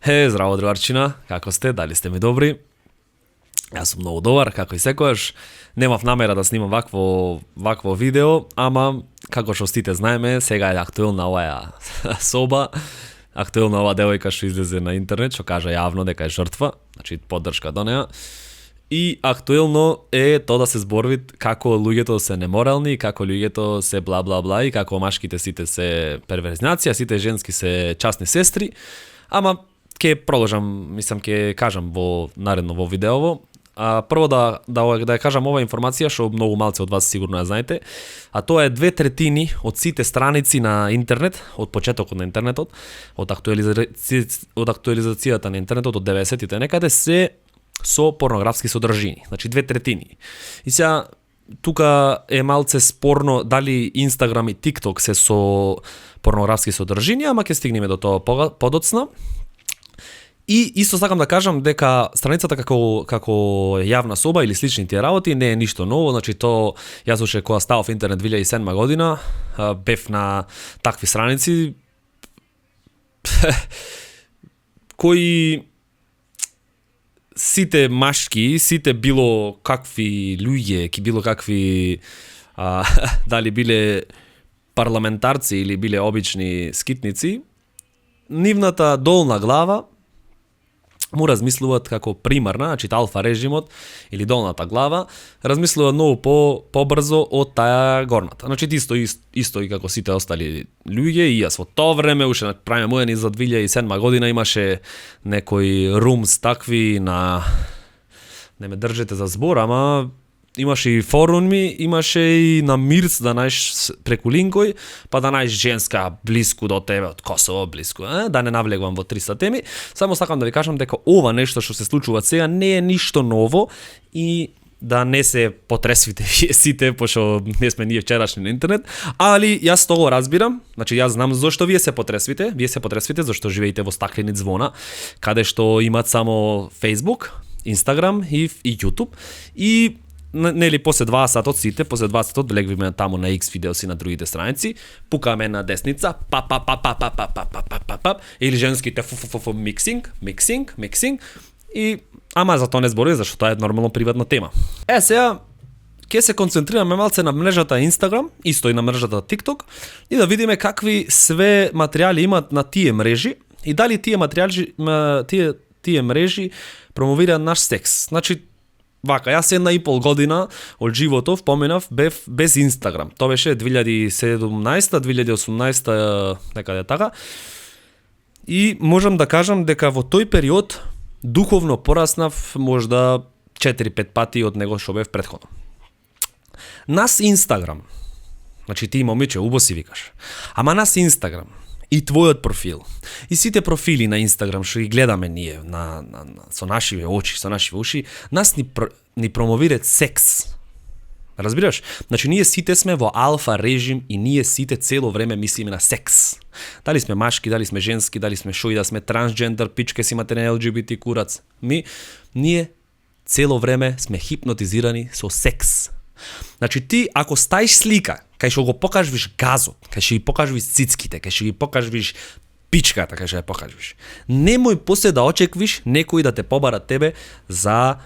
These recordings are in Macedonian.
Здраво, другарчина, како сте? Дали сте ми добри? Јас сум многу добар, како и секојаш. Немав намера да снимам вакво видео, ама како што сите знаеме, сега е актуелна оваа соба, актуелна оваа девојка што излезе на интернет, што кажа јавно дека е жртва, значи поддршка до неа. И актуелно е тоа да се зборви како луѓето се неморални, како луѓето се бла бла бла и како машките сите се перверзници, а сите женски се частни сестри. Ама ќе продолжам, мислам ќе кажам во наредно во видеово. Прво да ја кажам ова информација што многу малци од вас сигурно ја знаете, а тоа е 2/3 од сите страници на интернет, од почетокот на интернетот, од актуализацијата на интернетот од 90-тите некаде се со порнографски содржини, значи 2/3. И сега тука е малце спорно дали Инстаграм и TikTok се со порнографски содржини, ама ќе стигнеме до тоа подоцна. И исто сакам да кажам дека страницата како јавна соба или слични тие работи не е ништо ново, значи тоа јас уште кога ставав интернет 2007 година, бев на такви страници кои сите машки, сите било какви луѓе, било какви дали биле парламентарци или биле обични скитници, нивната долна глава му размислуваат како примарна, значи алфа режимот или долната глава, размислува многу побрзо од таа горната. Значи исто и како сите остали луѓе, и јас во тоа време уште правиме мојани за 2007 година имаше некои румс такви на, не ме држете за збор, ама имаше и форуми, имаше и на Мирц да најш преку линкој, па да најш женска блиску до тебе од Косово, блиску, да не навлегувам во 300 теми. Само сакам да ви кажам дека ова нешто што се случува сега не е ништо ново и да не се потресвите вие сите, пошто не сме ние вчерашни на интернет, али јас тоа разбирам, значи јас знам зошто вие се потресвите зашто живеете во стаклени звона, каде што имат само Facebook, Instagram и YouTube, и нели после 20 од сите, после 20 од легвиме таму на X видеоси на другите страници, пукаме на десница, или женските миксинг, и ама за тоа не зборувам, зашто тоа е нормално приватна тема. Сега ќе се концентрираме малце на мрежата Instagram, исто и на мрежата TikTok, и да видиме какви све материјали имат на тие мрежи и дали тие мрежи промовираат наш секс. Значи вака, јас 1,5 година од животов поминав без Инстаграм. Тоа беше 2017-2018 некаде така. И можам да кажам дека во тој период духовно пораснав можда 4-5 пати од него што бев претходно. Нас Инстаграм, значи ти момиче, убо си викаш, ама нас Инстаграм и твојот профил, и сите профили на Инстаграм што ги гледаме ние со нашиве очи, со нашиве уши, нас ни промовираат секс. Разбираш? Значи ние сите сме во алфа режим и ние сите цело време мислиме на секс. Дали сме машки, дали сме женски, дали сме шо и да сме трансджендер, пичке си имате на ЛГБТ курац. Ние цело време сме хипнотизирани со секс. Значи ти ако стаиш слика, кај што го покажеш газот, кај што ги покажеш цицките, кај што ги покажеш пичката, кај што ја покажеш, немој после да очеквиш некој да те побара тебе за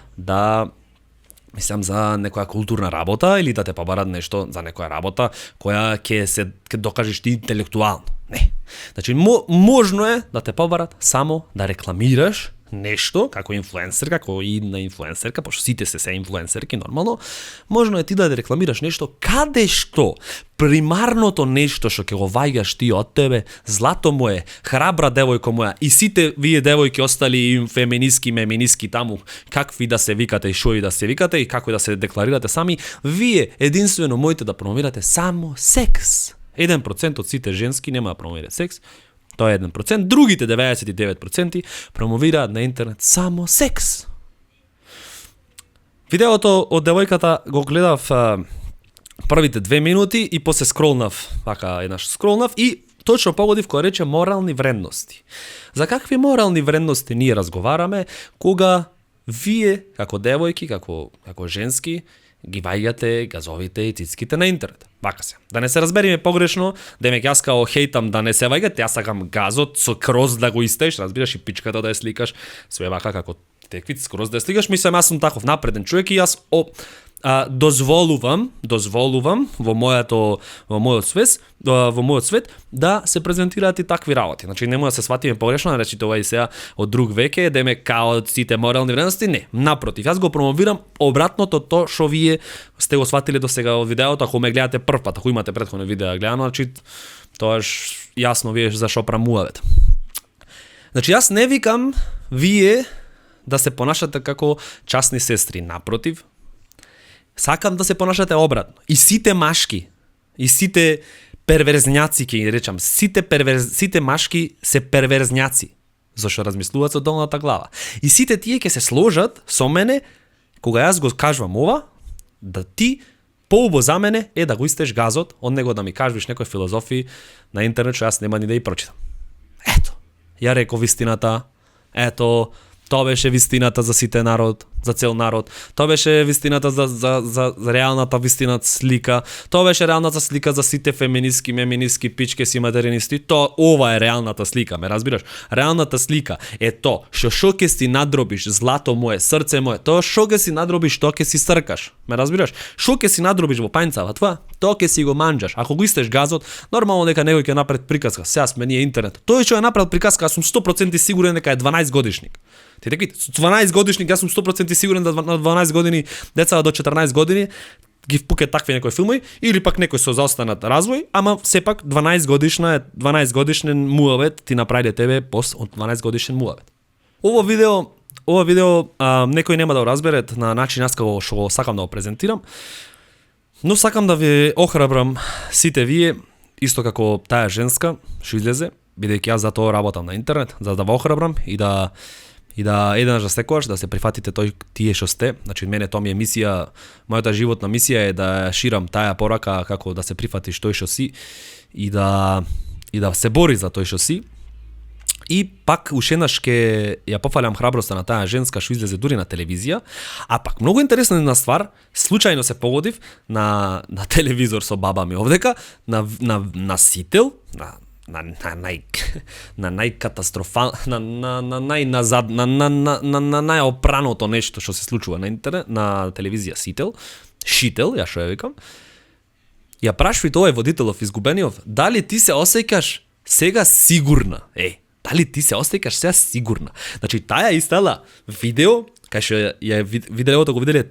некоја културна работа или да те побарат нешто за некоја работа која ќе докажеш ти интелектуално. Не. Значи можно е да те побарат само да рекламираш нешто, како инфлуенсер, како и на инфлуенсерка, пошто сите се инфлуенсерки нормално, можно е ти да рекламираш нешто каде што примарното нешто што ќе го ваѓаш ти од тебе, злато моје, храбра девојко моја, и сите вие девојки остали феминистки таму, какви да се викате и шо и да се викате и како да се декларирате сами, вие единствено можете да промовирате само секс. 1% од сите женски нема да промовираат секс. Тоа е 1%, другите 99% промовираат на интернет само секс. Видеото од девојката го гледав првите 2 минути и после скролнав и точно погодив која рече морални вредности. За какви морални вредности ние разговараме кога вие како девојки, како женски, ги ваѓате газовите и цицките на интернет. Вака се. Да не се разбериме погрешно, демек јас као хейтам да не се ваѓат, јас сакам газот со кроз да го истеш, разбираш, и пичката да ја сликаш, све вака како теквит, скроз да ја сликаш, мислам јас сум таков напреден човек и јас дозволувам во мојот свет да се презентираат и такви работи. Значи немоја да се сватиме погрешно, речите ова и сега од друг веќе, демек као сите морални вредности, не. Напротив, јас го промовирам обратното тоа што вие сте го сватиле до сега од видеото, ако ме гледате прв пат, ако имате претходно видео гледано, значи тоаш јасно вие за што прамувавате. Значи јас не викам вие да се понашате како частни сестри, напротив, сакам да се понашате обратно. И сите машки, и сите перверзњаци, ќе ги речам, сите машки се перверзњаци, зашто размислуваат со долната глава. И сите тие ќе се сложат со мене, кога јас го кажувам ова, да ти поубо за мене е да го истеш газот, од него да ми кажеш некои филозофии на интернет, што јас нема ни да и прочитам. Ето, ја реков вистината, ето, тоа беше вистината за сите народ, за цел народ. Тоа беше вистината за реалната вистината слика. Тоа беше реалната слика за сите феминистки, пички си материнисти. Тоа ова е реалната слика, ме разбираш? Реалната слика е тоа што ќе си надробиш, злато мое, срце мое, тоа што ќе си надробиш, тоа ќе си сркаш. Ме разбираш? Што ќе си надробиш во пајнцава, тоа ќе си го манџаш. Ако го истеш газот, нормално дека некој ќе направи приказка. Сега сме ние интернет. Тој што е направил приказка, јас сум 100% сигурен дека е 12 годишник. Ти таки, 12 годишник, јас сум 100% сигурен да на 12 години, деца до 14 години ги впуке такви некои филми или пак некој со заостанат развој, ама сепак 12 годишен муавет ти направи тебе пост од 12 годишен муавет. Ова видео некој нема да го разберет на начин јас како што сакам да го презентирам, но сакам да ви охрабрам сите вие, исто како таа женска што излезе, бидејќи јас за тоа работам на интернет, за да ве охрабрам и да еднаш да секогаш да се прифатите тие што сте. Значи мене тоа ми е мисија, мојата животна мисија е да ширам таа порака како да се прифатиш тој што си и да се бори за тој што си. И пак уште еднаш ќе ја пофалам храброста на таа женска што излезе дури на телевизија, а пак многу интересна една ствар, случајно се погодив на телевизор со баба ми овдека, на сител, на најкатастрофал, на најопраното нешто што се случува на интернет, на телевизија Шител, ја што ја викам. Ја прашви тој водителов изгубениот, дали ти се осеќаш сега сигурна? Дали ти се осеќаш сега сигурна? Значи таа истела видео, кај што ја видеото го виделе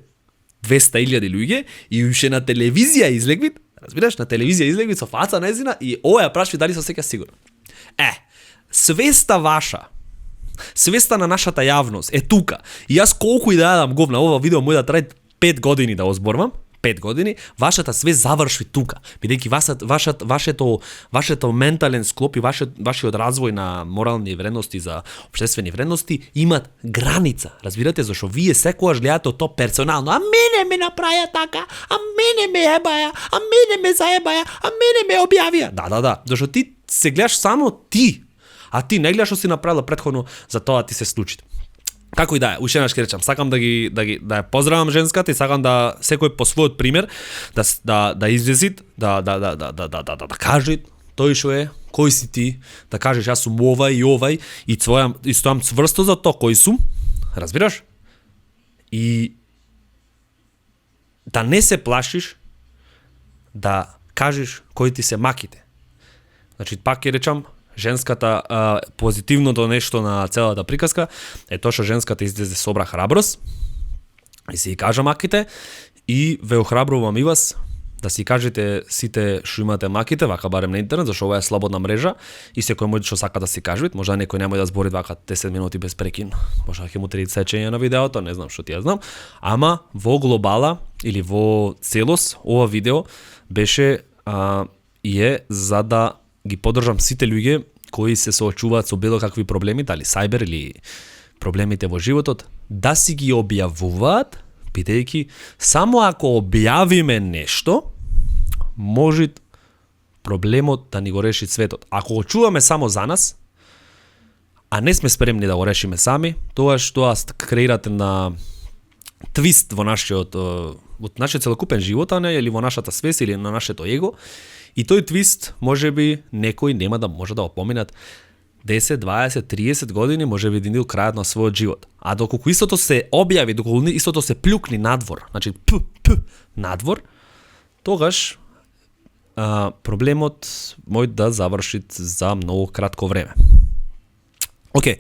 200.000 луѓе и уште на телевизија излегви. Разбираш, на телевизија излегви со фаца незина и ова ја прашви дали се осеќа сигурно. Свеста ваша, свеста на нашата јавност е тука. И јас колку и да јадам говна, ова видео може да трае 5 години да го зборвам, 5 години, вашата свест заврши тука. Бидејќи вашето ментален склоп и вашиот развој на морални вредности за општествени вредности имат граница. Разбирате, зашто вие секогаш гледате тоа персонално. А мене ме направија така, а мене ме ебаја, а мене ме заебаја, а мене ме објавија. Да, зашто ти се гледаш само ти, а ти не гледаш што си направила претходно за тоа ти се случи. Како и да е, уште еднаш ќе речам, сакам да ја поздравам женската и сакам да секој по својот пример да излезит, да каже тој што е, кој си ти, да кажеш јас сум овај и стојам цврсто за тоа кој сум, разбираш? И да не се плашиш да кажеш кои ти се маките. Значи пак ќе речам, женската позитивното нешто на целата приказка е тоа што женската излезе собра храброст и си кажа маките и ве охрабрувам и вас да си кажете сите што имате маките, вака барем на интернет, зашто ова е слободна мрежа и секој може што сака да си кажува, може некој нема да збори вака 10 минути без прекин, може ќе му треба сечење на видеото, не знам што ти ја знам, ама во глобала или во целост ова видео беше и е за да ги поддржам сите луѓе кои се соочуваат со било какви проблеми, дали сајбер или проблемите во животот, да си ги објавуваат, бидејќи само ако објавиме нешто, може проблемот да ни го реши светот. Ако го чуваме само за нас, а не сме спремни да го решиме сами, тоа што креирате на твист во нашиот целокупен живот, а не или во нашата свест или на нашето его. И тој твист можеби некој нема да може да опоминат 10, 20, 30 години, можеби до крајот на својот живот. А доколку истото се објави, доколку истото се плюкни надвор, значи надвор, тогаш проблемот мој да заврши за многу кратко време. Океј,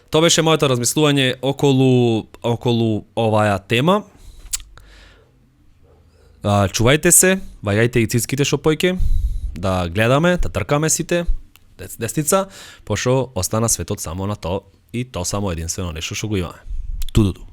тоа беше моето размислување околу оваа тема. Чувајте се, ваѓајте и цицките шопојке, да гледаме, да тркаме сите, десница, пошто остана светот само на то и то само единствено нешто што го имаме. Тудуду.